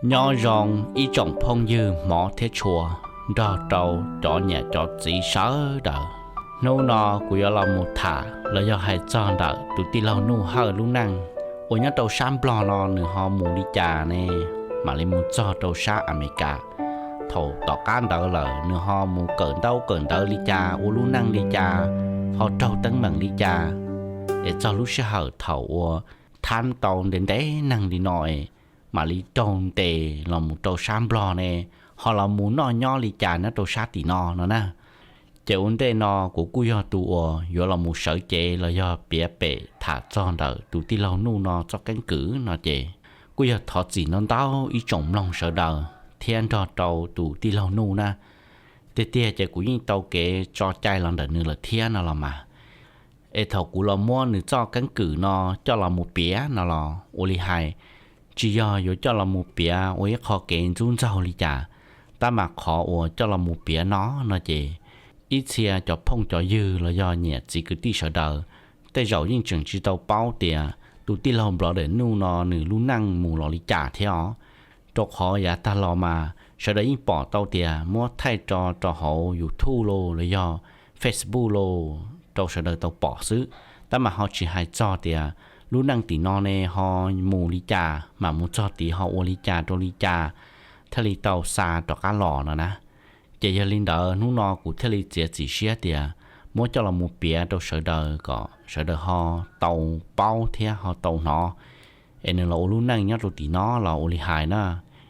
Nyob zoo ib tsoom phooj ywg hmov thiab tshua nrog rau cov niam cov txiv sawv daws. Hnub no kuv yuav los mus tham los yog hais txog ntawm tus tij laug Nuj Hawj lub neej uas nyob rau sab Nplog no nws ho mus li cas ne, mam li mus txog rau sab Amelikas. Thaum tom qab ntawd lawm nws ho mus kawm ntaub kawm ntawv li cas, ua lub neej li cas, ho raug teeb meem li cas, es txog lub sij hawm thaum uas thab tau ntev ntev neeg li no es mam li raug ntes los mus rau sab Nplog ne, ho los mus noj nyob li cas nyob rau sab tim no no na. Ces ua ntej no kuv kuj yog tus uas yuav los mus sawv cev los yog piav pem tham txog ntawm tus tij laug Nuj no txoj keeb kwm no ces kuj yog thov txim ntau ntau ib tsoom mloog sawv daws thiab nrog rau tus tij laug Nuj na. Tiag tiag ces kuv yeej tau kev tso cai los ntawm nws lawm thiab no los mas. Es thaum kuv los muab nws txoj keeb kwm no coj los mus piav no los ua li hais, tsis yog yuav coj los mus piav ua ib qho kev ntxub ntxaug li cas, tab mas qhov uas coj los mus piav no no ces ib txhia cov phooj cov ywg los yog niam txiv kwv tij sawv daws tej zaum yeej tseem tsis tau paub tias tus tij laug Nplog Dawm Nuj no nws lub neej mus los li cas thiab os. Rau qhov yav tag los mas sawv daws yeej pom tau tias muab thaij rau rau hauv YouTube los los yog Facebook los rau sawv daws tau pom xwb, tab mas ho tsis hais txog tias lub neej tim no ne ho mus li cas, mam mus txog tid ho ua li cas rau li cas thiaj li tau xa rov qab los no na. Ces yog li ntawd hnub no kuv thiaj li txiav txim siab tias muab coj los mus piav rau sawv daws kom sawv daws ho tau paub thiab ho tau hnov. Es nws los ua lub neej nyob rau tim no los ua li hais na,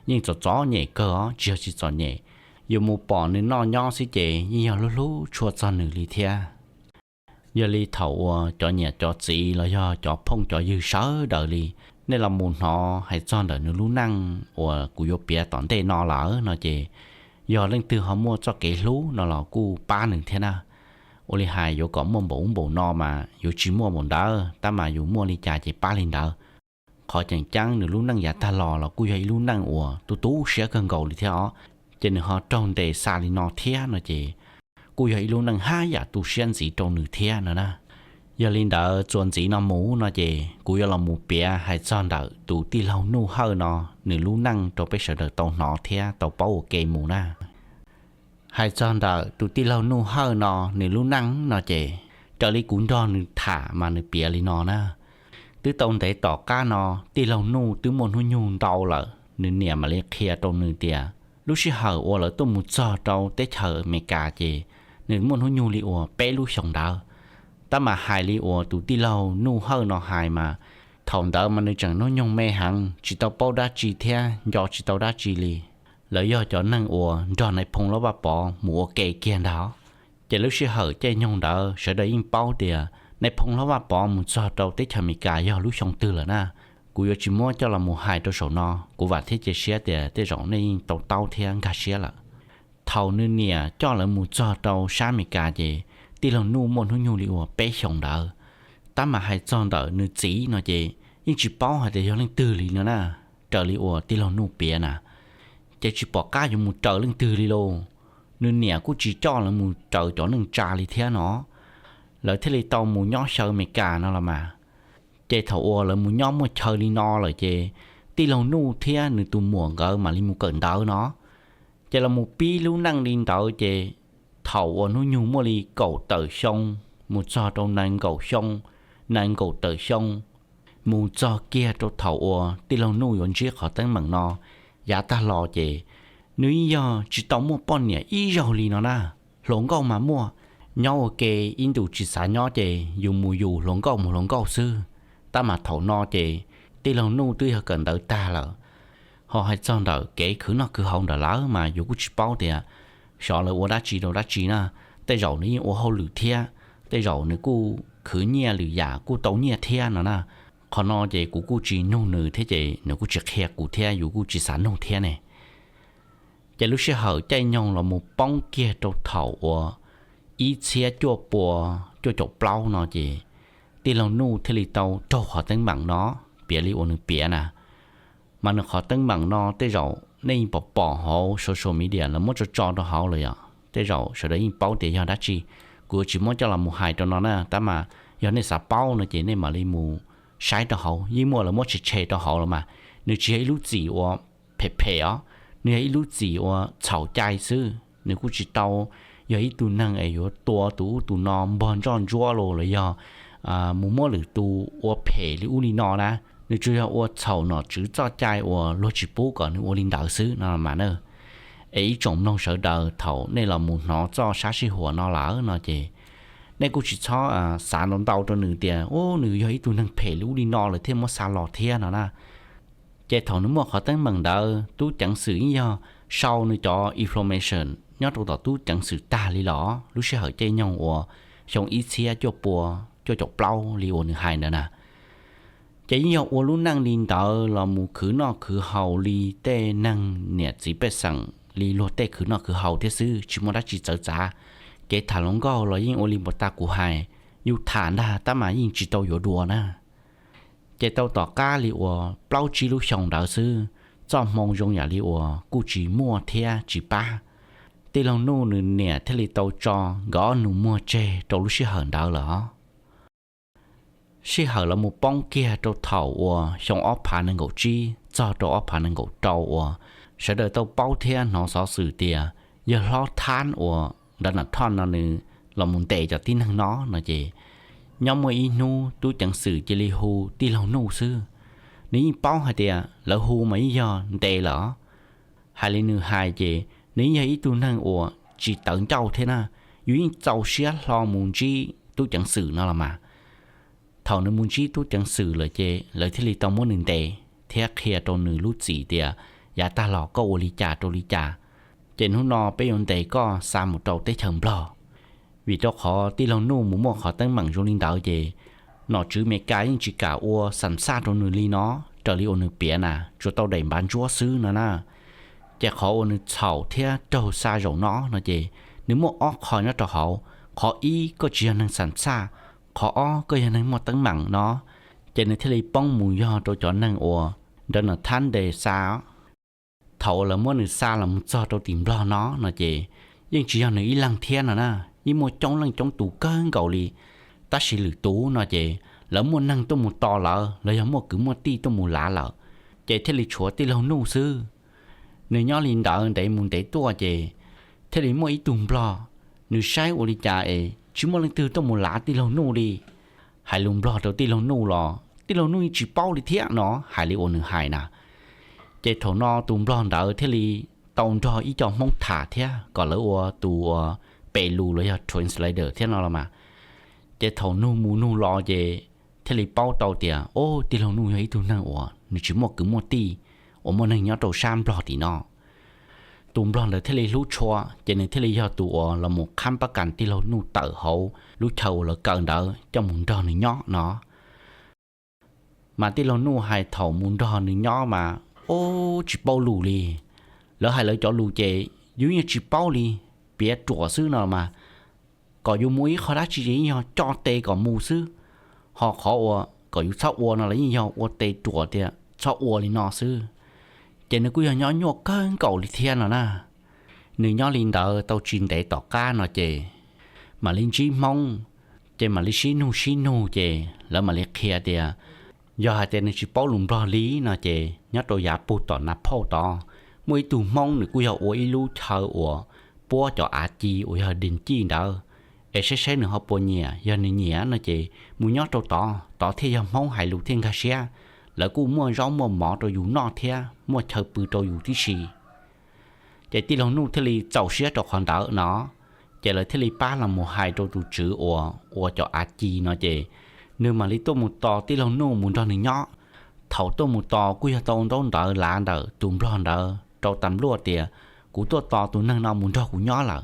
yeej txom txom nyem kawg os, tsis yog tsis txom nyem. Yus mus pom nws noj nyob xwb ces yeej yog hlub hlub tshua txog nws li thiab. Yog li thaum uas cov niam cov txiv los yog cov phooj cov ywg sawv daws li, nej los mus hnov hais txog ntawm nws lub neej uas kuv yuav piav tom ntej no lawm no ces yog leej twg ho muaj txoj kev hlub no los kuj pab nws thiab na. Ua li hais yuav kom muaj npaum ub npaum no mas yuav tsis muaj npaum ntawd, tab mas yus muaj li cas ces pab li ntawd. Qhov tseem ceeb nws lub neej yav tag los los kuj yog ib lub neej uas tu tu siab kawg nkaus li thiab os, ces nws ho raug ntes xa li no thiab no ces kuj yog ib lub neej haj yam tu siab ntxiv rau nws thiab no na. Yog li ntawd txuas ntxiv no mus no ces kuv yuav los mus piav hais txog ntawm tus tij laug Nuj Hawj no nws lub neej rau peb sawv daws tau hnov thiab tau paub ua ke mus na. Hais txog ntawm tus tij laug Nuj Hawj no nws lub neej no ces raws li kuv nrog nws tham mas nws piav li no na. Twb tau ntev tom qab no tij laug Nuj twb muaj hnub nyoog ntau lawm, nws niam mam li qhia rau nws tias lub sij hawm uas lawv tuaj mus txog rau teb chaws Amelikas ces nws muaj hnub nyoog li uas peb lub xyoos ntawd. Tab mas hais li uas tus tij laug Nuj Hawj no hais mas thaum ntawd mas nws tseem hnub nyoog me heev, tsis tau paub dab tsi thiab nco tsis tau dab tsi li. Lawv yog cov neeg uas nrog nais phoo Lob Vaj Pov mus ua ke kiag ntag. Ces lub sij hawm caij nyoog ntawd sawv daws yeej paub tias nais phoo Lob Vaj Pov mus txog rau teb chaws Amelikas yog lub xyoo twg lawm na. Kuv yuav tsis muab coj los mus hais rau saum no, kuv vam thiab cia siab tias tej zaum nej yeej tau taub thiab nkag siab lawm. Thaum nws niam coj lawv mus txog rau sab Amelikas ces tij laug Nuj muaj hnub nyoog li uas peb xyoos ntawd. Tab mas hais txog ntawm nws txiv no ces yeej tsis paub hais tias yog leej twg li no na, raws li uas tij laug Nuj piav na. Ces tsis pom qab yuav mus raws leej twg li lauj. Nws niam kuj tsis coj lawv mus raws cov neej tsa li thiab no, lawv thiaj li tau mus nyob xyaw Amelikas no los mas. Ces thaum uas lawv mus nyob muaj chaw li no lawm ces tij laug Nuj thiab nws tus muam nkawd mam li mus kawm ntawv no. Ces los mus pib lub neej li ntawd ces thaum uas hnub nyoog muaj li kaum tawm xyoo mus txog rau nees nkaum xyoo, nees nkaum tawm xyoo, mus txog kiag rau thaum uas tij laug Nuj yuav ntsib qhov teeb meem no, yav tag los ces nws yeej yog tsis tau muaj poj niam ib zaug li no na. Hluas nkauj mas muaj, nyob ua ke ib ntus tsis xav nyob ces yus mus yus, hluas nkauj mus hluas nkauj xwb. Tab mas thaum no ces tij laug Nuj twb yog kawm ntawv tag lawm. Ho hais txog ntawm kev khwv noj khwv haus ntawm lawv mas yus kuj tsis paub tias xyov lawv ua dab tsi rau dab tsi na. Tej zaum nws yeej ua hauj lwm thiab, tej zaum nws kuj khwv nyiaj lwm yam kuj tau nyiaj thiab no na. Qhov no ces kuv kuj tsis nug nws thiab ces nws kuj tsis qhia kuv thiab yus kuj tsis xav nug thiab ne. Ces lub sij hawm caij nyoog los mus poob kiag rau thaum uas ib txhiab cuaj pua cuaj caum plaub no ces tij laug Nuj thiaj li tau raug qhov teeb meem no, piav li uas nws piav na. Mas nws qhov teeb meem no tej zaum nej yeej pom pom hauv social media lawv muab tso tso rau hauv lawm yom, tej zaum sawv daws yeej paub tias yog dab tsi. Kuv tsis muab coj los mus hais rau no na, tab mas yog nej xav paub no ces nej mam li mus saib rau hauv, yeej muaj lawv muab tshem tshem rau hauv los mas. Nws tsis yog ib lub txim uas phem phem os, nws yog ib lub txim uas txhaum cai xwb. Nws kuj tsis tau yog ib tug neeg es yuav tua tus ub tus no npog ntsoj ntsuab los los yog mus muab lwm tus ua phem li ub li no na. Nws tsuas yog ua txhaum nom tswv txoj cai uas luag tsis pub kom nws ua li ntawd xwb no mas na. Es ib tsoom mloog sawv daws, thaum nej los mus hnov txoj sab sij huam no lawm no ces nej kuj tsis txhob xav ntau ntau rau nws tias, u, nws yog ib tug neeg phem li ub li no lawm thiaj muab xa los thiab no na. Ces thaum nws muaj qhov teeb meem ntawd, tub ceev xwm yeej yog sau nws cov information nyob rau tom tub ceev xwm tag li los lub sij hawm caij nyoog uas xyoo ib txhiab cuaj pua cuaj caum plaub li uas nws hais ntawd na. Ces yeej yog ua lub neej li ntawd los mus khwv noj khwv haus li tej neeg niam txiv pej xeem li luag tej khwv noj khwv haus thiab xwb, tsis muaj dab tsi txawv txav. Kev tham hluas nkauj los yeej ua li npau taws kuv hais, yus tham ntag tab mas yeej tsis tau yuav dua na. Ces tau tom qab li uas plaub tsib lub xyoo ntawd xwb, txoj hmoo zoo yam li uas kuj tsis muaj thiab tsis pab, tij laug Nuj nws niam thiaj li tau tso nkawd ob nus muag tseg rau lub sij hawm ntawd lawm. Sij hawm los mus poob kiag rau thaum uas xyoo ob phav nees nkaum tsib txog rau ob phav nees nkaum rau uas sawv daws tau paub thiab hnov xov xwm tias yawg hlob Thab uas Donald Trump no nws los mus ntes cov tib neeg no no ces, nyob muaj ib hnub tub ceev xwm cia li hu tij laug Nuj xwb. Nws yeej paub hais tias lawv hu mas yeej yog ntes lawm. Hais li nws hais ces nws yeej yog ib tug neeg uas tsis tawv ncauj thiab na, yus yeej txaus siab hlo mus ntsib tub ceev xwm no los mas. Thaum nws mus ntsib tub ceev xwm lawm ces lawv thiaj li tau muab nws ntes thiab qhia rau nws lub txim tias yav tag los koj ua li cas rau li cas, ces hnub no peb yuav ntes koj xa mus rau teb chaws Nplog. Vim rau qhov tij laug Nuj mus muaj qhov teeb meem zoo li ntawd ces nom tswv Amelikas yeej tsis kam ua xam xaj rau nws li no, raws li uas nws piav na, tsuas tau daim npav ntsuab xwb no na. Ces qhov uas nws txhaum thiab raug xa zaum no no ces nws muaj ob qho nyob rau hauv. Qhov ib, koj tsis yog neeg xam xaj, qhov ob, koj yog neeg muaj teeb meem no. Ces nws thiaj li poob mus yog rau cov neeg uas Donald Trump ntes xa. Thaum uas lawv muab nws xa los mus txog rau tim Nplog no no ces yeej tsis yog nws ib leeg thiab no na, yeej muaj coob leej coob tus kawg nkaus li. Tab sis lwm tus no ces lawv muaj neeg tuaj mus tos lawv los yog muaj kwv muaj tij tuaj mus lav lawm, ces thiaj li tshuav tij laug Nuj xwb. Nws nyob li ntawd ntev mus ntev tuaj ces thiaj li muaj ib tug Nplog, nws saib ua li cas es tsis muaj leej twg tuaj mus lav tij laug Nuj li. Hais lus Nplog rau tij laug Nuj los tij laug Nuj yeej tsis paub li thiab no, hais li uas nws hais na. Ces thaum no tus Nplog ntawd thiaj li tau nrog ib co Hmoob tham thiab kom lawv ua tus uas pem lus los yog translator thiab no los mas. Ces thaum nug mus nug los ces thiaj li paub tau tias, o, tij laug Nuj yog ib tug neeg uas nws tsis muaj kwv muaj tij uas muaj neeg nyob rau sab Nplog tim no. Tus Nplog ntawd thiaj li hlub tshua, ces nws thiaj li yog tus uas los mus khab pab kas tij laug Nuj tawm hauv lub chaw uas lawv kaw ntawd coj mus nrog nws nyob no. Mas tij laug Nuj hais thaum mus nrog nws nyob mas, o, tsis paub lus li. Lawv hais lawv cov lus ces yus yeej tsis paub li, piav ruam xwb no mas. Kom yus mus ib qho dab tsi ces yeej yog coj tes kom mus xwb, ho qhov uas kom yus txhob ua no los yeej yog ua tes ruam tias txhob ua li no xwb. Ces nws kuj yog nyob nyuaj kawg nkaus li thiab no na. Nws nyob li ntawd tau tsis ntev tom qab no ces mam li ntsib Hmoob, ces mam li sib nug sib nug ces lawv mam li qhia tias yog hais tias nws tsis paub lus Nplog li no ces nyob rau yav puag tom Nas Phauj tod muaj ib tug Hmoob nws kuj yog ua ib lub chaw uas puab cov av ci uas yog dej cij ntawd, es saib saib nws ho puas nyiam, yog nws nyiam no ces mus nyob rau tod, tod thiaj yog Hmoob hais lus thiaj nkag siab, lawv kuj muaj zaub muaj mov rau yus noj thiab muaj chaw pw rau yus tib si. Ces tij laug Nuj thiaj li txaus siab rau qhov ntawd no, ces lawv thiaj li pab los mus hais rau tus tswv uas ua cov av ci no ces nws mam li tuaj mus tos tij laug Nuj mus nrog nws nyob. Thaum tuaj mus tos kuj yog tau ntaub ntawv lav ntawm tus Nplog ntawd rau tas npluaj tias, kuv tuaj tos tus neeg no mus nrog kuv nyob lawm,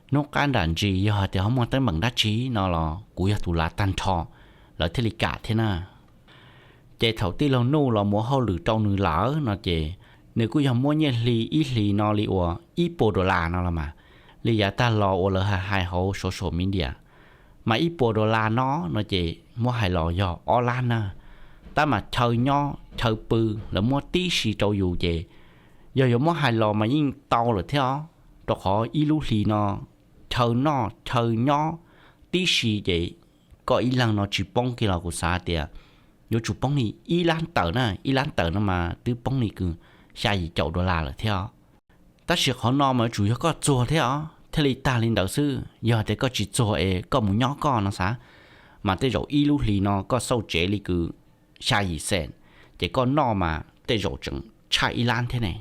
hnub qab nram ntsis yog hais tias ho muaj teeb meem dab tsi no los kuv yog tus lav tag nrho, lawv thiaj li kam thiab na. Ces thaum tij laug Nuj los mus ua hauj lwm rau nws lawm no ces nws kuj yog muab nyiaj hli ib hlis no li uas ib puas dollar no los mas, li yav tag los uas lawv hais hais hauv social media. Mas ib puas dollar no no ces muab hais los yog ob lab na. Tab mas chaw nyob chaw pw lawv muab tib si rau yus ces yog yuav muab hais los mas yeej tau lawm thiab os, rau qhov ib lub hlis no chaw noj chaw nyob tib si ces koj ib leeg no tsis poob kiag los kuv xav tias yuav tsum poob li ib lab tawm na, ib lab tawm no mas twb poob li kws xya yim caum dollar lawm thiab os. Tab sis qhov no mas yuav tsum yog koj txuag thiab os thiaj li tag li ntawd xwb, yog tias koj tsis txuag es koj mus nyob koj no xav, mas tej zaum ib lub hlis no koj xauj tsev li kwv xya yim xees, ces koj noj mas tej zaum tseem tshaj ib lab thiab ne.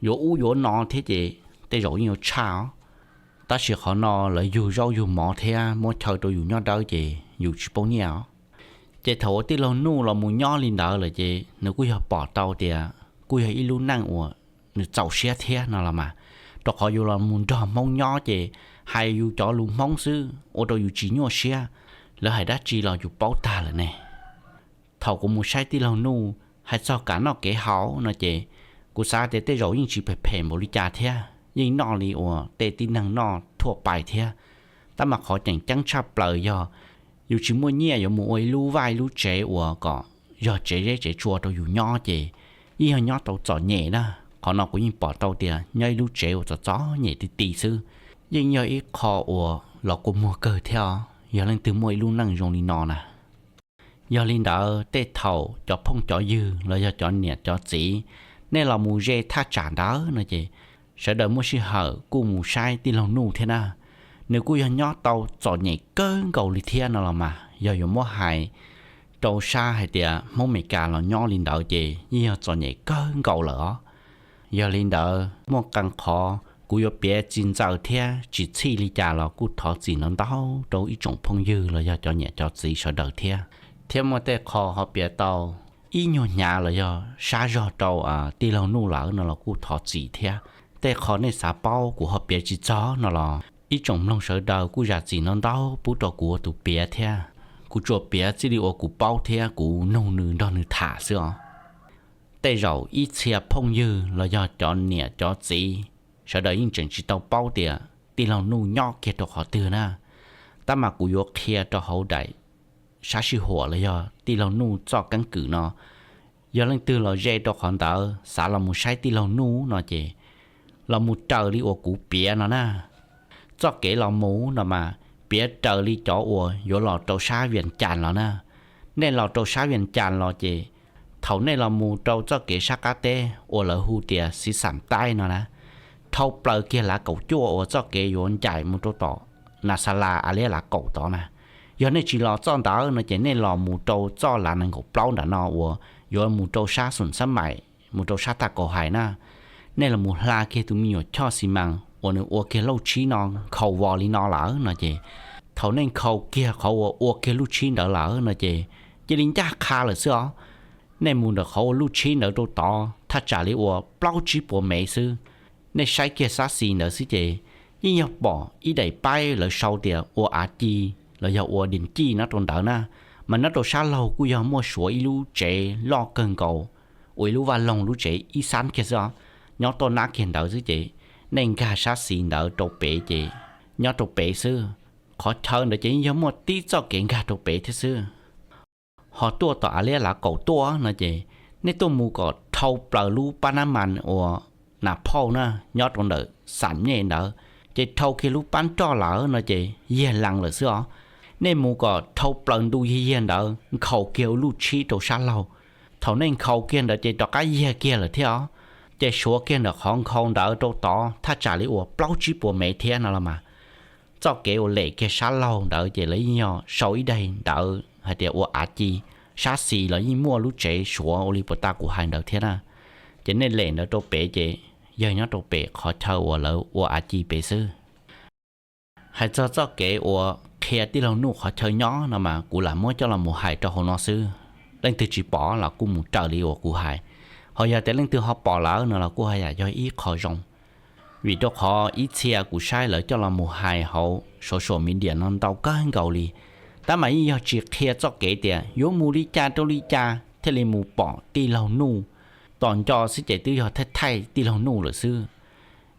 Yuav ub yuav no thiab ces tej zaum yeej yuav tshaj os. Tab sis qhov no lawv yug zaub yug mov thiab muab chaw rau yus nyob dawb ces yus tsis paub nyiaj os. Ces thaum uas tij laug Nuj los mus nyob li ntawd lawm ces nws kuj yog pom tau tias kuj yog ib lub neej uas nws txaus siab thiab no los mas, rau qhov yus los mus nrog Hmoob nyob ces hais yus cov lus Hmoob xwb ua rau yus tsis nyuaj siab, lawv hais dab tsi los yus paub tag lawm ne. Thaum kuv mus saib tij laug Nuj hais txog kev noj kev haus no ces kuv xav tias tej zaum yeej tsis phem phem npaum li cas thiab, yeej noj li uas tej tib neeg noj thuaj pais thiab. Tab mas qhov tseem ceeb tshaj plaws yog yus tsis muaj nyiaj yuav mus ua ib lub vaj ib lub tsev uas kom yog tsev zeb tsev tsua rau yus nyob ces yeej yog nyob tau txom nyem na. Qhov no kuv yeej pom tau tias nyob ib lub tsev uas txom txom nyem ti ti xwb, yeej yog ib qho uas los kua muag kawg thiab os yog leej twg muaj ib lub neej zoo li no na. Yog li ntawd tej thaum cov phooj cov ywg los yog cov niam cov txiv, nej los mus ze thaj tsam ntawd no ces sawv daws muaj sij hawm kuj mus saib tij laug Nuj thiab na. Nws kuj yog nyob tau txom nyem kawg nkaus li thiab no los mas, yog yuav muab hais rau sab hais tias Hmoob Meskas los nyob li ntawd ces yeej yog txom nyem kawg nkaus lawm os. Yog li ntawd muaj qee qhov kuv yuav piav tsis ntxaws thiab tsis txhij li cas los kuj thov txim ntau ntau rau ib tsoom phooj ywg los yog cov niam cov txiv sawv daws thiab. Thiab muaj tej qho ho piav tau ib nyuag hnyav los yog sab zog rau tij laug Nuj lawm no los kuj thov txim thiab. Tej qho nej xav paub kuv ho piav tsis txog no los ib tsoom mloog sawv daws kuj zam txim ntau ntau pub rau kuv ua tus piav thiab. Kuv tsuas piav txij li uas kuv paub thiab kuv nug nws nrog nws tham xwb os. Tej zaum ib txhia phooj ywg los yog cov niam cov txiv sawv daws yeej tseem tsis tau paub tias tij laug Nuj nyob kiag rau qhov twg na. Tab mas kuv yuav qhia rau hauv daim sab sij huam los yog tij laug Nuj txoj keeb kwm no. Yog leej twg los ze rau qhov ntawd xav los mus saib tij laug Nuj no ces los mus raws li uas kuv piav no na. Txoj kev los mus no mas piav raws li cov uas yuav los rau sab Vias Cas los na. Nej los rau sab Vias Cas los ces thaum nej los mus rau txoj kev sab qab teb uas lawv hu tias Xiv Xam Taib no na, dhau plaws kiag lav kaum cuaj uas txoj kev yuav ncaim mus rau tom Nas Xas Las Av Liab Lav Kaum tod na. Yog nej tsis los txoj ntawd no ces nej los mus rau txoj lav nees nkaum plaub nram no uas yuav mus rau sab Xoom Xab Maim mus rau sab Tag Kaum Hais na. Nej los mus hla kiag tus me nyuam choj xi mas uas nws ua kiag lauj tshib no nkhaus vos li no lawm no ces, thaum nej nkhaus kiag qhov uas ua kiag lub tshib ntawd lawm no ces cia li ncaj qha lawm xwb os. Nej mus ntawm qhov ua lub tshib ntawd rau tod thaj tsam li uas plaub tsib puas mev xwb. Nej saib kiag sab xis ntawd xwb ces yeej yog pom ib daim paib lawv sau tias ua av ci los yog ua diam cij nyob rau ntawd na. Mas nyob rau sab laug kuj yog muaj suav ib lub tsev loj kawg nkaus, ua ib lub vaj loog lub tsev ib xab kiag xwb os. Nyob toj nab kiag ntawd xwb ces nej nkag sab xis ntawd rau pem ces nyob rau pem xwb. Qhov chaw ntawd ces yeej yog muaj tib txoj kev nkag rau pem thiab xwb. Ho tuaj tom Av Liab Lav Kaum tuaj no ces nej tuaj mus kom dhau plaws lub pab nab mas uas Nas Phauj na, nyob rau ntawm Xam Nyej ntawd, ces dhau kiag lub pab roj lawm no ces yiag lees lawm xwb os. Nej mus kom dhau plaws ntu yiag yiag ntawd nkhaus kiag ua lub tshib rau sab laug. Thaum nej nkhaus kiag ntawd ces rov qab yiag kiag lawm thiab os. Ces suav kiag ntawm qhov nkhaus ntawd rau tod thaj tsam li uas plaub tsib puas mev thiab no los mas. Txoj kev uas lem kiag sab laug ntawd ces lawv yeej yog sau ib daim ntawv hais tias ua av ci. Sab xis los yeej muaj lub tsev suav ua li puas tas kuv hais ntawd thiab na. Ces nej lem ntawd rau pem ces yog nyob rau pem qhov chaw uas lawv ua av ci pem xwb. Hais txog txoj kev uas qhia tij laug Nuj qhov chaw nyob no mas kuv lam muab coj los mus hais rau hauv no xwb. Leej twg tsis pom los kuj mus raws li uas kuv hais. Ho yog tias leej twg ho pom lawm no los kuj haj yam yog ib qho zoo. Vim rau qhov ib txhia kuv saib lawv coj los mus hais hauv social media no ntau kawg nkaus li, tab mas yeej yog tsis qhia txoj kev tias yuav mus li cas rau li cas thiaj li mus pom tij laug Nuj. Tos nco xwb ces twb yog thaij thaij tij laug Nuj lawm xwb.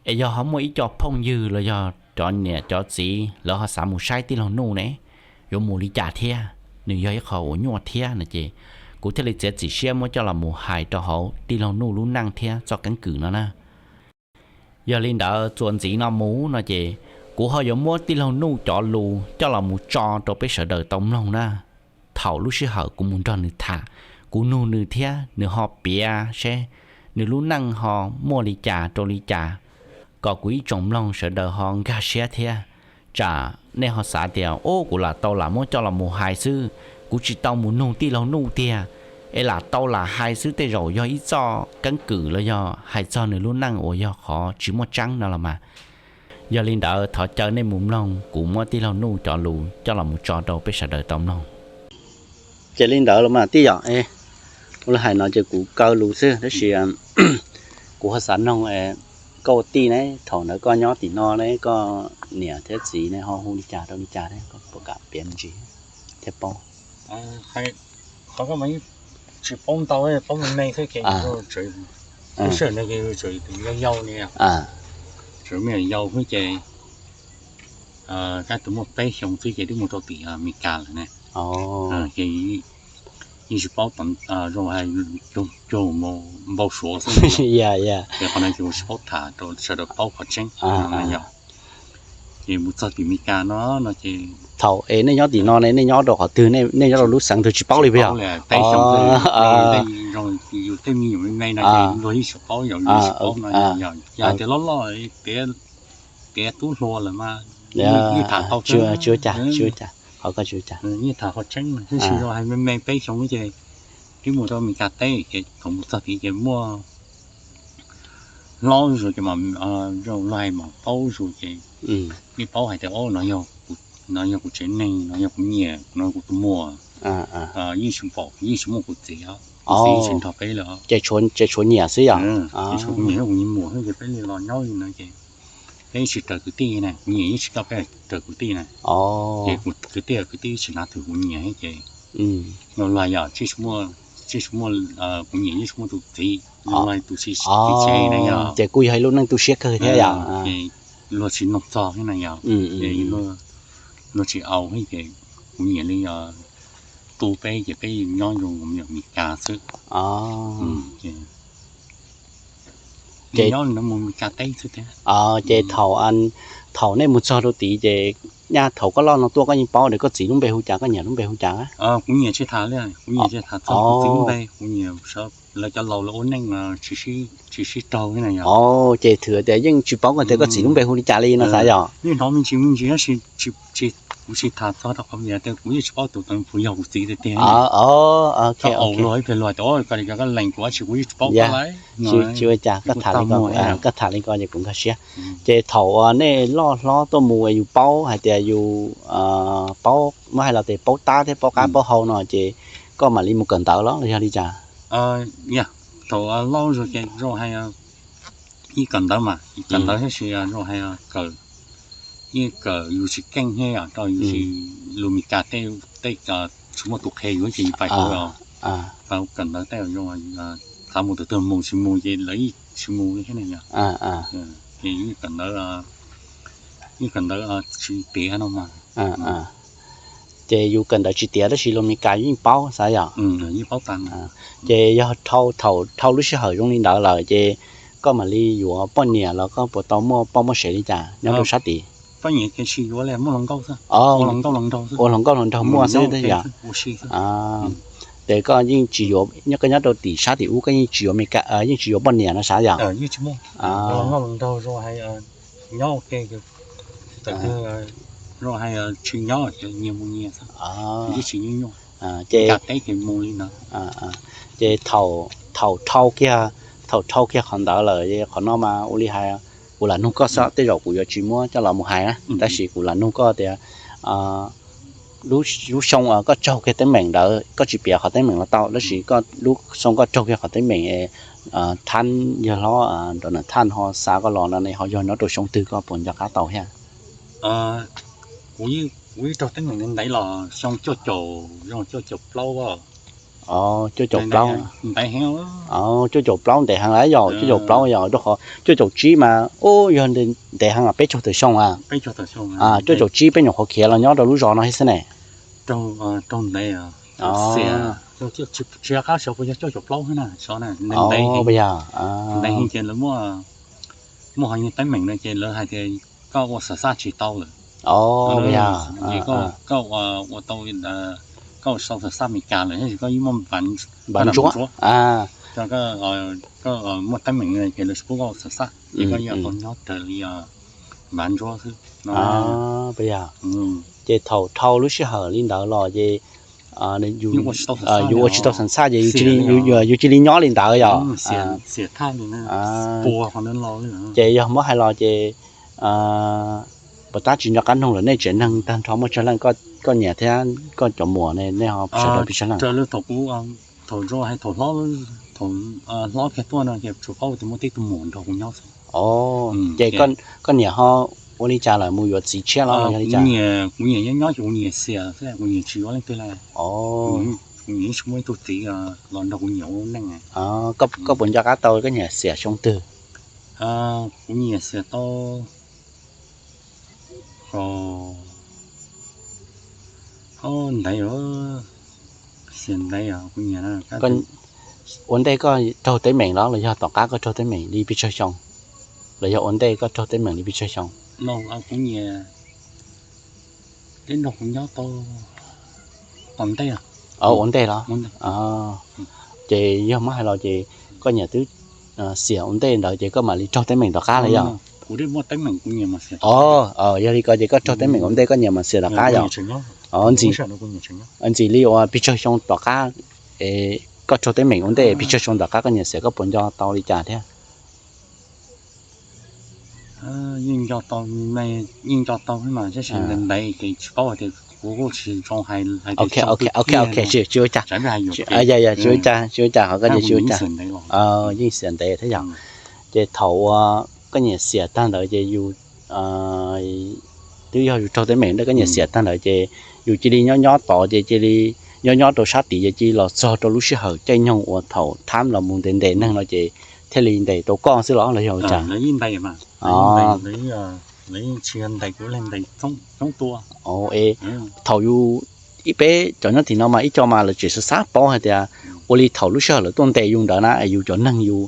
Es yog ho muaj ib co phooj ywg los yog cov niam cov txiv lawv ho xav mus saib tij laug Nuj ne, yuav mus li cas thiab, nws yog ib qho uas nyuaj thiab no ces kuv thiaj li txiav txim siab muab coj los mus hais rau hauv tij laug Nuj lub neej thiab txoj keeb kwm no na. Yog li ntawd txuas ntxiv no mus no ces kuv ho yuav muab tij laug Nuj cov lus coj los mus tso rau peb sawv daws tau mloog na. Thaum lub sij hawm kuv mus nrog nws tham, kuv nug nws thiab nws ho piav seb nws lub neej ho muaj li cas rau li cas, kom kuv ib tsoom mloog sawv daws ho nkag siab thiab. Tsam nej ho xav tias, ub, kuv lam tau lam muab coj los mus hais xwb, kuv tsis tau mus nug tij laug Nuj tiag, es lam tau lam hais xwb tej zaum yog ib txoj keeb kwm los yog hais txog nws lub neej uas yog qhov tsis muaj tseeb no los mas. Yog li ntawd thov caw nej mus mloog kuv muab tij laug Nuj cov lus coj los mus tso rau peb sawv daws tau mloog. Ces li ntawd los mas tij yom, ua li hais no ces kuv kaw lus xwb tab sis kuv ho xav noog koj ua tij ne, thaum ntawd koj nyob tim no ne, koj niam thiab txiv ne ho hu li cas rau li cas thiab, koj puas kam piav me ntsis thiab paub? Qhov ko mas tsis paub ntau, paub me me xwb ces, lub sij hawm no ces tseem yau yau li, tseem me nyuam yaus xwb ces kab tus muaj peb xyoo xwb ces twb mus rau tim Amelikas lawm ne. Ces yeej tsis paub zoo hais, cuag mus npau suav xwb. Ces qhov no ces kuv tsis paub tham rau sawv daws paub qhov tseeb. Yog ces mus txog tim Amelikas no no ces thaum es nej nyob tim no ne, nej nyob rau qhov twg, nej nyob rau lub xeev twg tsis paub li puas yog? Peb xyoo xwb, yus tej me nyuam me me no ces luag yeej tsis paub, yus yeej tsis paub no, yog hais tias loj loj tiav tub hluas lawm mas yeej tham tau, tsis ua cas, tsis ua cas, qhov ko tsis ua cas. Yeej tham qhov tseeb mas, tab sis zoo hais me me peb xyoo ces twb mus rau Amelikas teb ces thaum mus txog tid ces muaj hlob zus ces zoo hais mas paub zus ces yeej paub hais tias, o, no yog kuv tsev neeg, no yog kuv niam, no yog kuv tus muam. Yeej tsis pom, yeej tsis muaj kuv txiv, kuv txiv yeej tsis nrog peb lawm. Ces tshuav niam xwb yom? Ces tshuav kuv niam thiab kuv niag muam xwb ces peb li los nyob li no ces peb tsis raws kwv tij na, kuv niam yeej tsis coj peb raws kwv tij na. Ces kuv kwv tij, kwv tij tsis hnav twg kuv niam ces luag yog tsis muaj, kuv niam yeej tsis muaj tus txiv, luag tus txiv tsev na yog. Ces kuj yog ib lub neej tu siab kawg thiab yom? Ces luag tsis noog txog thiab na yog, ces luag tsis au thiab ces kuv niam li tu peb ces peb nyob zoo me nyuam Amelikas xwb. Ces nyob mus Amelikas teb xwb thiab. Ces thaum nej mus txog rau tid ces nyaj thaum koj loj no tuaj koj yeej paub tias koj txiv lub npe hu cas, koj niam lub npe hu cas? Kuv niam tsis tham li, kuv niam tsis tham txog kuv txiv lub npe, kuv niam, lawv cov laus lawv ua neej tsis sib raug thiab na yog. Ces thwm tias yeej tsis paub koj tias koj txiv lub npe hu li cas li no xav yog? Yeej hnov me ntsis me ntsis tab sis kuv tsis tham txog rau qhov tias kuv yeej tsis paub tus ntawd puas yog kuv txiv tiag tiag. Koj ua luag ib pliag luag tias koj li koj lees kuv tab sis kuv yeej tsis paub koj li. Tsis ua cas, koj tham li ko ces kuv nkag siab. Ces thaum uas nej loj hlob tuaj mus yus paub hais tias yus paub, muab hais los tias paub tab thiab paub qab paub hau no ces koj mam li mus kawm ntawv los yog li cas? Thaum loj zus ces zoo hais yeej kawm ntawv mas, kawm ntawv tab sis zoo hais kawm, yeej kawm yus tsis keej thiab yog rau yus tsis, lus Meskas tej, tej tsis muaj tus qhia yus ces yus pais hauv, pais hauv kawm ntawv tej zoo, xav mus tus twg mus, tsis mus ces lawv yeej tsis mus li thiab na yog. Ces yeej kawm ntawv, yeej kawm ntawv tsis tiav no mas. Ces yus kawm ntawv tsis tiav tab sis lus Meskas yus yeej paub xav yom? Ces yog dhau, thaum dhau lub sij hawm zoo li ntawd lawm ces koj mam li yuav poj niam los koj puas tau muaj poj muaj sev li cas nyob rau sab tid? Poj niam ces tsis yuav li, muaj hluas nkauj xwb, ua hluas nkauj hluas nraug muaj xwb thiab yom? Ces koj yeej tsis yuav, koj nyob rau tim sab tim ub koj yeej tsis yuav, yeej tsis yuav poj niam no xav yom? Nyob, zoo hais tsis nyob, nyias mus nyias xwb, tsis nyuaj nyuaj. Ces, ces thaum, thaum dhau kiag, thaum dhau kiag qhov ntawd lawm, qhov no mas ua li hais, kuv lam nug koj xwb, tej zaum kuv yuav tsis muab coj los mus hais na, tab sis kuv lam nug koj tias lub xyoo koj raug kiag teeb meem ntawd, koj tsis piav qhov teeb meem los tau, tab sis koj lub xyoo koj raug kiag qhov teeb meem, Thaj, yawg hlob Donald Thaj ho xa koj los no ne, ho yog nyob rau xyoo twg, koj puas nco qab tau thiab? Kuv, kuv ib raug teeb meem ntev los xyoo cuaj caum, cuaj caum plaub, cuaj caum plaub, ntev heev, cuaj caum plaub ntev heev lawm yom, cuaj caum plaub yom, rau qhov cuaj caum tsib mas ub yog ntev heev, peb caug tawm xyoo a, cuaj caum tsib peb nyuam qhuav khiav los nyob rau lub zos no thiab xwb ne. Raug ntev, tsis nco qab xyov puas yog cuaj caum plaub thiab na, xyov ntev heev, ntev heev ces lawv muaj, muaj qhov teeb meem no ces lawv hais tias koj ua xam xaj tsis tau lawm, ces koj ua tau, koj sau xam xaj Meskas lawm tab sis koj yeej muaj npav ntsuab, Koj muaj teeb meem ces lawv tsis pub koj ua xam xaj, ces koj yuav tau nyob raws li npav ntsuab xwb no. Ces thaum dhau lub sij hawm li ntawd los ces yus ua tsis tau xam xaj ces yus cia li nyob li ntawd yom. Ces yog muab hais los ces puas tab tsis nco qab nug lawm, nej tsev neeg tag nrho muaj tsawg leej, koj niam thiab koj cov muam ne, nej ho sawv daws pes tsawg leej? Thaum zoo hais thaum hlob, thaum hlob kiag tuaj no ces tsuas paub tias muaj tib tug muam nrog kuv nyob xwb. Ces koj niam ho ua li cas lawm, mus yuav txiv tshiab los yog li cas? Kuv niam nyob nyob ces kuv niam xiam xwb, kuv niam tsis yuav leej twg li. Kuv niam tsis muaj ib tug txiv los nrog kuv niam ua neej. Koj puas nco qab tau koj niam xiam xyoo twg? Kuv niam xiam tau, o, ntev, xiam ntev os kuv niam. Ua ntej koj raug teeb meem los los yog tom qab koj raug teeb meem li pes tsawg xyoo? Los yog ua ntej koj raug teeb meem li pes tsawg xyoo? Kuv niam, teb nrog kuv nyob tau tom ntej. Ua ntej los? Ces yog muab hais los ces koj niam twb xiam ua ntej ntawd ces koj mam li raug teeb meem tom qab los yog? Yog li ko ces koj raug teeb meem ua ntej koj niam mam xiam tom qab yom? Ntxim li uas pes tsawg xyoo tom qab, koj raug teeb meem ua ntej pes tsawg xyoo tom qab koj niam xiam, koj puas nco tau li cas thiab? Yeej nco tau, yeej nco tau mas tab sis ntev ntev ces tsis paub tias kuv kuj tsis zoo hais tias. Tsis ua cas, tsis ua cas, tsis ua cas, qhov ko ces tsis ua cas. Yeej xiam ntev thiab yom. Ces thaum uas koj niam xiam tag ntawd ces yus twb yog yus raug teeb meem ntawd, koj niam xiam tag ntawd ces yus cia li nyob nyob tod ces cia li nyob nyob rau sab tid ces cia li los txog rau lub sij hawm caij nyoog uas thaum thab los mus ntes ntes neeg no ces thiaj li ntes tau koj xwb los los yog cas? Lawv yeej ntes mas, lawv yeej ntes, lawv yeej tsis yog ntes kuv, lawv ntes coob tua. Thaum yus, ib peb cov nyob tim no mas ib co mas lawv tseem xav xav paub hais tias ua li thaum lub sij hawm lawv tuaj ntes yus ntawd na es yus cov neeg yus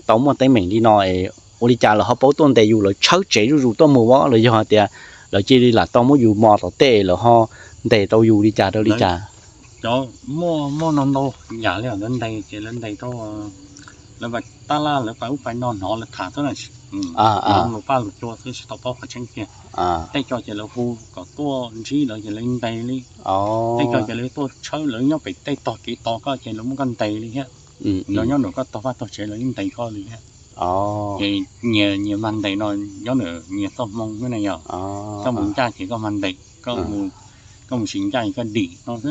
tau muaj teeb meem li no es ua li cas lawv ho paub tuaj ntes yus, lawv tshawb tsev zuj zus tuaj mus los yog hais tias lawv cia li lam tau muab yus mos tom tej lawv ho ntes tau yus li cas rau li cas? Cov muaj, muaj no ntau yam li lawv ntes ces lawv ntes rau, lawv pais tab laj, lawv pais ub pais no hnov lawv tham xwb na, hnov lus paj lus cua xwb tsis tau paub qhov tseeb kiag. Tej co ces lawv hu kom tuaj ntsib lawv ces lawv ntes li. Tej co ces lawv tuaj tshawb, lawv nyob pem tej tog kev tos koj ces lawv muab koj ntes li thiab. Lawv nyob nram koj tog vaj tog tsev lawv yeej ntes koj li thiab. Ces nyias, nyias mag ntes no, nyob nram nyias txoj hmoo xwb na yom. Koj mus ncaj ces koj mag ntes, koj mus tsis ncaj ces koj dim no xwb.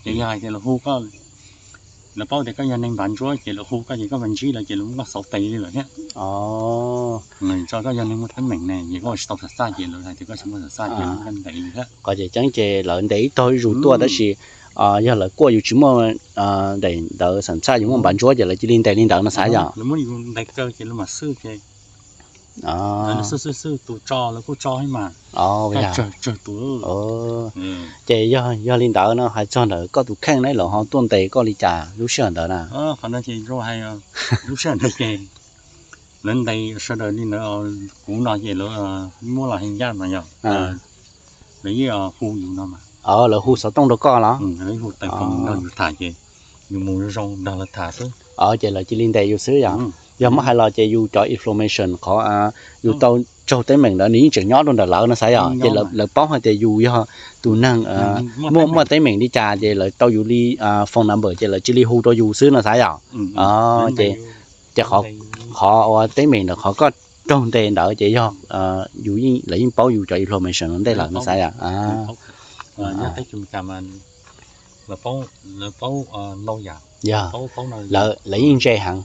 Ces yog hais tias lawv hu koj, lawv paub tias koj yog neeg npav ntsuab ces lawv hu koj ces koj mam ntsib lawv ces lawv muab koj xauv tes li lawm thiab. Tso koj yog neeg muaj teeb meem ne ces koj ua tsis tau xam xaj ces lawv hais tias koj tsis muaj xam xaj ces lawv muab koj ntes li thiab. Qhov tseem ceeb ces lawv ntes ib tog ib zus tuaj tab sis yog lawv kuaj yus tsis muaj daim ntawv xam xaj, yus muaj npav ntsuab ces lawv cia li ntes li ntawd no xav yom? Lawv muab yus ntes kaw ces lawv mam xwj ces xwj xwj xwj tus tso lawv kuj tso thiab mas. Tsawg tus. Ces yog, yog li ntawd no hais txog ntawm koj tus kheej ne, lawv ho tuaj ntes koj li cas lub sij hawm ntawd na? Qhov no ces zoo hais, lub sij hawm ntawd ces lawv ntes sawv daws li ntawd, kuv no ces lawv muab los hee ncaj mas yog lawv yeej hu yus no mas. Lawv hu xov tooj rau koj los? Lawv hu tais foos nrog yus tham ces yus mus zoo nrog lawv tham xwb. Ces lawv cia li ntes yus xwb yom? Yog muab hais los ces yus cov information qhov yus tau raug teeb meem ntawd nws yeej tseem nyob rau ntawm lawv no xav yom? Ces lawv paub hais tias yus yog tus neeg muaj, muaj teeb meem li cas ces lawv tau yus li phone number ces lawv cia li hu rau yus xwb no xav yom? Ces, ces qhov, qhov uas teeb meem ntawd qhov koj raug ntes ntawd ces yog yus, lawv yeej paub yus cov information ntej lawm no xav yom? Yog, lawv yeej ntse heev.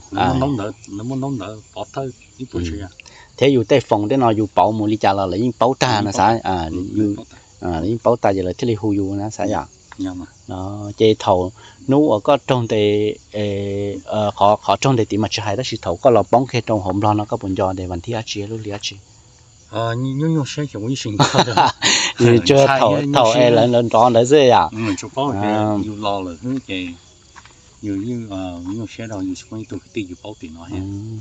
Thiab yus tej foos tej no yus pauv mus li cas los lawv yeej paub tag no xav. Lawv yeej paub tag ces lawv thiaj li hu yus na xav yom? Ces thaum hnub uas koj raug ntes, qhov, qhov raug ntes tid mas tsis hais tab sis thaum koj los poob kiag rau hauv Nplog no koj puas nco tias vas thib dab tsi lub hli dab tsi? Nyuaj nyuaj siab ces kuv yeej tsis nco. Tsuas thaum es lawv nrov ntawd xwb yom? Tsuas paub tias yus los lawm xwb ces yus yeej nyuaj siab rau yus tsis muaj ib tug kwv tij yus paub tim no.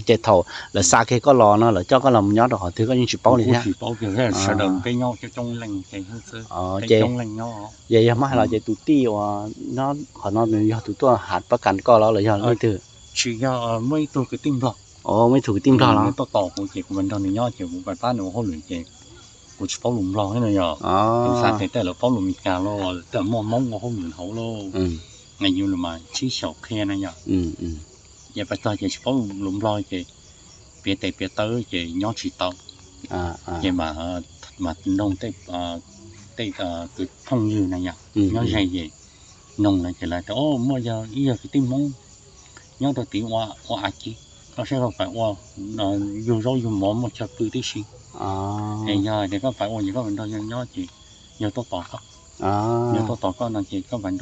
Ces thaum lawv xa kiag koj los no lawv coj koj los mus nyob rau qhov twg koj yeej tsis paub li thiab? Tsis paub kiag, sawv daws peb nyob coob coob leej ces xwb, peb coob leej nyob. Ces yog muab hais los ces tus tij uas nyob qhov no nws yog tus tuaj hav pab kas koj los los yog leej twg? Tsis yog, muaj ib tug kwv tij Nplog, muaj ib tug kwv tij Nplog los nws tuaj tos kuv ces kuv mam nrog nws nyob ces kuv pab nws ua hauj lwm ces kuv tsis paub lus Nplog thiab no yog. Kuv xav tias tej lawv paub lus Meskas los tej muaj Hmoob ua hauj lwm hauv lauj, nqe yus lus mas sib xyaum qhia no yog. Ces pais txog ces tsis paub lus Nplog ces piav tes piav taw ces nyob tsis tau. Ces mas, mas noog tej kwv phooj ywg na yog, nyob ze ces noog lawv ces lawv tias, o, muaj yog ib yog kwv tij Hmoob nyob rau tid ua, ua av ci, koj saib koj pais ua, yug zaub yug mov muaj chaw pw tib si. Es yog tias koj pais ua ces koj pais nrog yawg nyob ces yawg tuaj tos koj. Yawg tuaj tos koj no ces koj pais,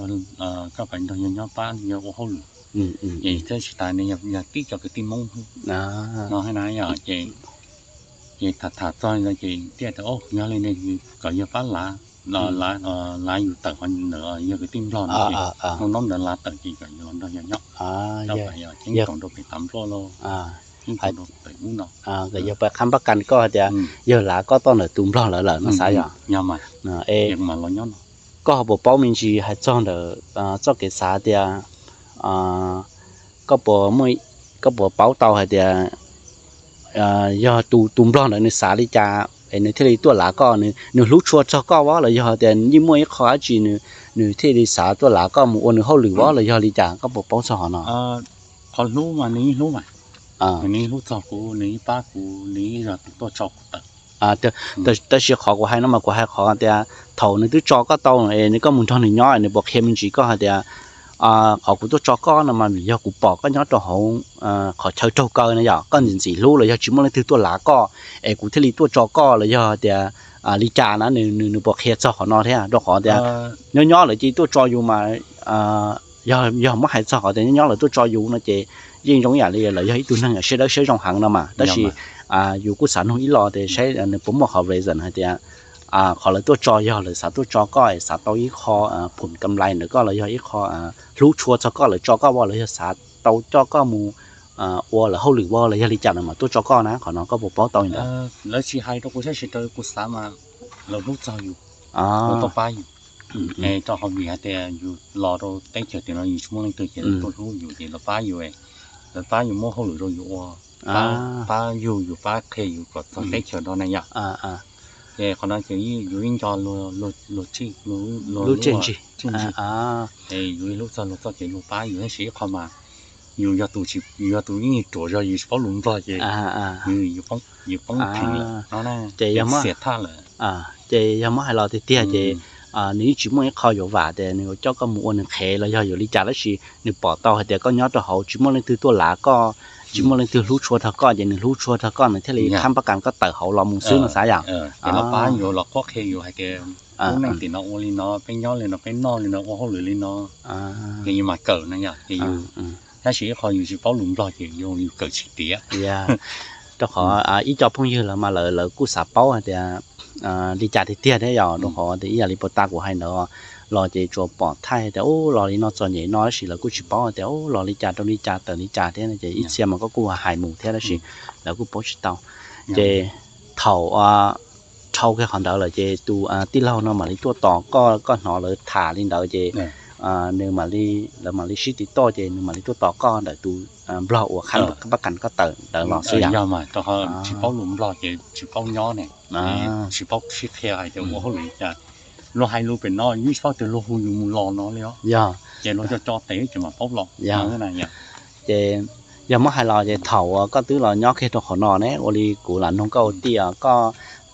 koj pais nrog yawg nyob pab yawg ua hauj lwm. Ces thiab tsis tas nws yog tib co kwv tij Hmoob no hab na yog ces, ces tham tham txog no ces thiaj tias, o, yog li ne kom yawg pab lav, lav yus tawm qhov ntawd, yog kwv tij Nplog no ces hnub no ntawd lav tawm ces kom yus los nrog yawg nyob. Yog pais qhab npab kas koj hais tias yawg lav koj toj ntawm tus Nplog lawm lawm no xav yog. Yog mas, koj ho puas paub me ntsis hais txog ntawm txoj kev xav tias koj puas, koj puas paub tau hais tias yog tus, tus Nplog ntawd nws xav li cas es nws thiaj li tuaj lav koj, nws hlub tshua txog koj vab los yog tias yeej muaj ib qho dab tsi nws thiaj li xav tuaj lav koj mus ua nws hauj lwm vab los yog li cas, koj puas paub txog qhov no? Qhov hlub mas nws yeej hlub mas, nws yeej hlub txog kuv, nws yeej pab kuv, nws yeej yog tus tuaj tso kuv tawm. Tab sis qhov kuv hais no mas kuv hais qhov tias thaum nws twb tso koj tau es nws, koj mus nrog nws nyob es nws puas qhia me ntsis koj hais tias qhov kuv tuaj tso koj no mas vim yog kuv pom koj nyob rau hauv qhov chaw raug kaw na yom, koj ntxim ntxim hlub los yog tsis muaj leej twg tuaj lav koj es kuv thiaj li tuaj tso koj los yog tias li cas na, nws, nws puas qhia txog qhov no thiab? Rau qhov tias nyob nyob lawv cia li tuaj tso yus mas, yog, yog muab hais txog qhov tias nyob nyob lawv tuaj tso yus no ces yeej zoo ib yam li lawv yog ib tug neeg siab dawb siab zoo heev no mas, tab sis yus kuj xav nug ib los tias saib nws puas muaj qhov reason hais tias qhov lawv tuaj tso yog lawv xav tuaj tso koj es xav tau ib qho phum kam lais ntawm koj los yog ib qho hlub tshua txog koj lawv tso koj vab los yog xav tau coj koj mus ua lawv hauj lwm vab los yog li cas no mas tuaj tso koj na, qhov no koj puas paub tau li ntawd? Lawv tsis hais rau kuv tab sis raws kuv xav mas lawv hlub txog yus, lawv tuaj pab yus. Es rau qhov vim hais tias yus los rau teb chaws tim no yus tsis muaj leej twg ces lawv tuaj hlub yus ces lawv pab yus, lawv pab yus muab hauj lwm rau yus ua, pab yug yus, pab qhia yus kom txog teb chaws no na yom. Ces qhov no ces yus ib nco luag tsij, luag tsij ntsig, es yus ib hlub txog luag txoj kev luag pab yus tab sis ib qho mas yus yog tus, yus yog tus ib ruam zog yus tsis paub lus Nplog ces yus poob pheej lawm no na, ces xiam thaj lawm. Ces yog muab hais los tiag tiag ces nws yeej tsis muaj ib qho yuav vam tias nws yuav coj koj mus ua nws qhev los yog yuav li cas tab sis nws pom tau hais tias koj nyob rau hauv tsis muaj leej twg tuaj lav koj, tsis muaj leej twg hlub tshua rau koj ces nws hlub tshua rau koj nws thiaj li khab npab kas koj tawm hauv los mus xwb no xav yom. Ces los pab yus los qhuab qhia yus hais tias lub neej tim no ua li no, peb nyob li no, peb noj li no, ua hauj lwm li no, ces yus mas kawm no yom, ces yus, tab sis ib qho yus tsis paub lus Nplog ces yus kawm tsis tiav. Rau qhov ib co phooj ywg lawv mas lawv, lawv kuj xav paub hais tias li cas tiag tiag thiab yom, rau qhov tias ib yam li puag ta kuv hais ntawd los ces tsuas pom thaij tias ub los li no txom nyem no tab sis lawv kuj tsis paub hais tias ub los li cas rau li cas tawm li cas thiab no ces ib txhia mas koj kuj hais mus thiab tab sis lawv kuj paub tsis tau. Ces thaum dhau kiag qhov ntawd lawm ces tus tij laug no mam li tuaj tos koj, koj hnov lawv tham li ntawd ces nws mam li, lawv mam li sib tiv toj ces nws mam li tuaj tos koj ntawm tus Nplog uas khab npab kas koj tawm ntawd los xwb yom. Yog mas rau qhov tsis paub lus Nplog ces tsis paub nyob ne, tsis paub sib qhia hais tias ua hauj lwm li cas. Luag hais lus pem no yus tsis paub tias luag hu yus mus los no li os. Yog ces luag tso tso tes ces mam paub los. Ces yog muab hais los ces thaum uas koj twb los nyob kiag rau qhov no ne, ua li kuv lam nug koj ua tij, koj,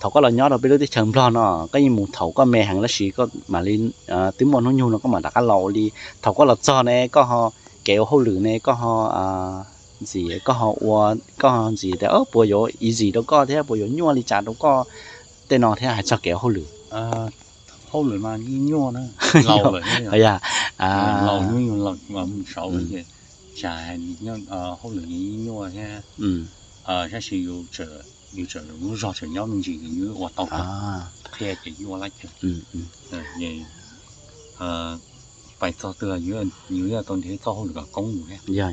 thaum koj los nyob rau peb lub teb chaws Nplog no koj yeej mus thaum koj me heev tab sis koj mam li twb muaj hnub nyoog no koj mam rov qab los. Ua li thaum koj los txog ne koj ho, kev ua hauj lwm ne koj ho ntxim, koj ho ua, koj ho ntxim tias puas yuav easy rau koj thiab puas yuav nyuaj li cas rau koj tej no thiab hais txog kev ua hauj lwm? Hauj lwm mas yeej nyuaj na, laus lawm, laus nyuaj yus laus mus saud ces tsam hauj lwm yeej nyuaj thiab, tab sis yus tseem lub zog tseem nyob me ntsis yus ua tau, qhia ces yus ua lab chaw. Pais txog twg yus yuav tau nrhiav txoj hauj lwm kom koob mus thiab.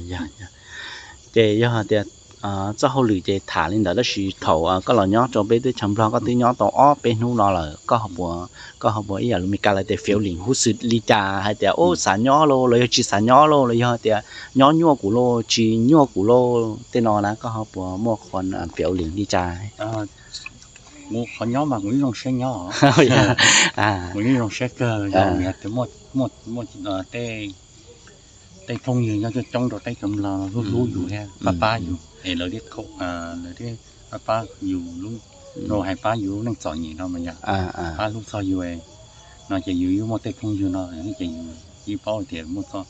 Ces yog tias Txoj hauj lwm ces tham li ntawd tab sis thaum koj los nyob rau peb teb chaws Nplog koj twb nyob tau ob peb hnub no lawm, koj ho puas, koj ho puas ib yam li Meskas lawv tias phiếu lý lịch xyz li cas hais tias ub xav nyob lauj los yog tsis xav nyob lauj los yog tias nyob nyuaj kuv lauj tsis nyuaj kuv lauj tej no na, koj ho puas muaj phiếu lý lịch li cas? Kuv qhov nyob mas kuv yeej zoo siab nyob, kuv yeej zoo siab kawg, yog tias muaj tej phooj ywg nyob coob coob rau teb chaws Nplog hlub hlub yus thiab pab pab yus es lawv thiaj pab pab yus lub, rau hais pab yus lub neej txom nyem no mas yog pab hlub txog yus no ces yus yeej muaj tej phooj ywg no ces yus yeej paub tias muaj txog,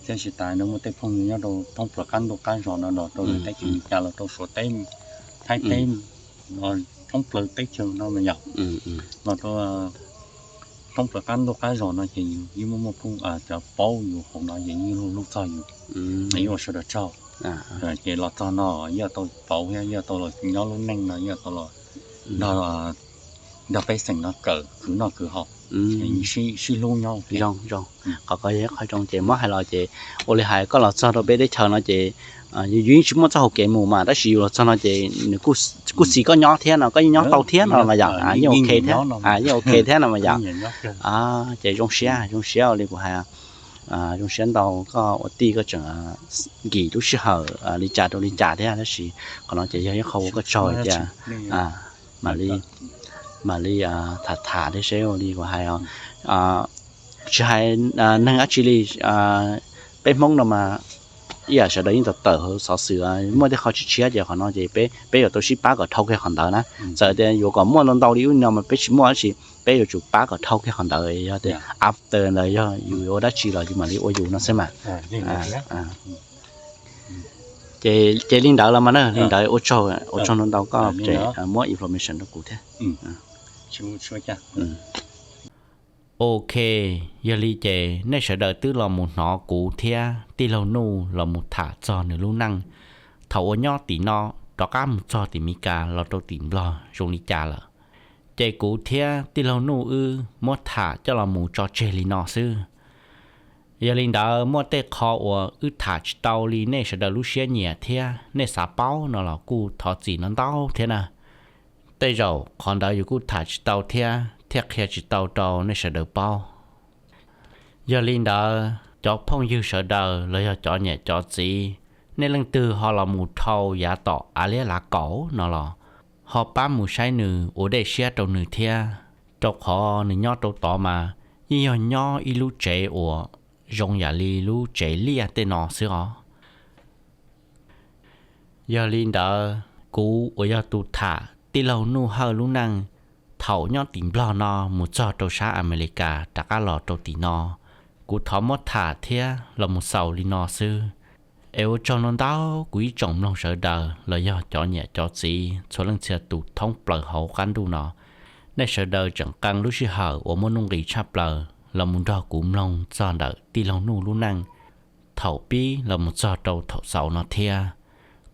thiab tsis tas no muaj tej phooj ywg nyob rau thoob plaws qab ntuj qab zos no los rau lwm teb chaws Meskas los rau Suav teb, Thaib teb, thoob plaws teb chaws no mas yog los rau thoob plaws qab ntuj qab zos no ces yus yeej muaj muaj phooj cov paub yus hauv no ces yeej hlub hlub txog yus, yeej ua sawv daws tsaug. Ces los txog no yeej tau pauv thiab yeej tau los nyob lub neej no yeej tau los nrog pej xeem no kawm khwv noj khwv haus, sib hlub nyob. Zoo zoo, qhov ko yog qhov zoo ces muab hais los ces ua li hais koj los txog rau peb teb chaws no ces yus yeej tsis muaj txoj hauv kev mus mas tab sis yus los txog no ces nws kuj xis koj nyob thiab no, koj yeej nyob tau thiab no mas yom, yeej ok thiab, yeej ok thiab no mas yom. Ces zoo siab zoo siab li kuv hais, zoo siab ntau koj ua tij koj tseem nkim lub sij hawm li cas rau li cas thiab tab sis qhov no ces yog ib qho ua koj tsaug tias mam li, mam li tham tham thiab seb ua li kuv hais os, tsis hais neeg dab tsi li, peb Hmoob no mas ib yam sawv daws yeej tawm tawm hauv xov xwm muaj tej qho tshiab tshiab ces qhov no ces peb yuav tau sib pab kom dhau kiag qhov ntawd na. Txawm tias yuav kom muaj ntau ntau li ub no mas peb tsis muaj tab sis peb yuav tsum pab kom dhau kiag qhov ntawd, yog tias after ntawd yog yus yuav ua dab tsi los yus mam li ua yus no xwb mas. Ces li ntawd los mas na, li ntawd ua tsaug, ua tsaug ntau ntau koj muab information rau kuv thiab. Ok, yog li ces nej sawv daws twb los mus hnov kuv thiab tij laug Nuj los mus tham txog nws lub neej thaum uas nyob tim no rov qab mus txog tim Meskas los rau tim Nplog zoo li cas lawm. Ces kuv thiab tij laug Nuj wb muab tham coj los mus tso tseg li no xwb. Yog li ntawd muaj tej qho uas wb tham tsis tau li nej sawv daws lub siab nyiam thiab nej xav paub no los kuj thov txim no ntau thiab na. Tej zaum qhov ntawd yus kuj tham tsis tau thiab thiaj qhia tsis tau rau nej sawv daws paub. Yog li ntawd cov phooj ywg sawv daws los yog cov niam cov txiv, nej leej twg ho los mus dhau yav tom av liab lav kaum no los ho pab mus saib nws ua dej siab rau nws thiab, rau qhov nws nyob rau tod mas yeej yog nyob ib lub tsev uas zoo yam li lub tsev liaj tej no xwb os. Yog li ntawd kuv uas yog tus tham tij laug Nuj Hawj lub neej thaum nyob tim Nplog no mus txog rau sab Amelikas rov qab los rau tim no, kuv thov muab tham thiab los mus xaus li no xwb. Es ua tsaug ntau ntau kuv ib tsoom mloog sawv daws los yog cov niam cov txiv txhua leej txhia tus thoob plaws hauv qab ntuj no. Nej sawv daws tseem qee lub sij hawm uas muaj nuj nqis tshaj plaws los mus nrog kuv mloog txog ntawm tij laug Nuj lub neej thaum pib los mus txog rau thaum xaus no thiab.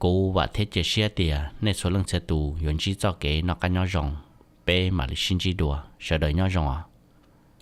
Kuv vam thiab cia siab tias nej txhua leej txhia tus yuav ntsib txoj kev noj qab nyob zoo. Peb mam li sib ntsib dua, sawv daws nyob zoo os.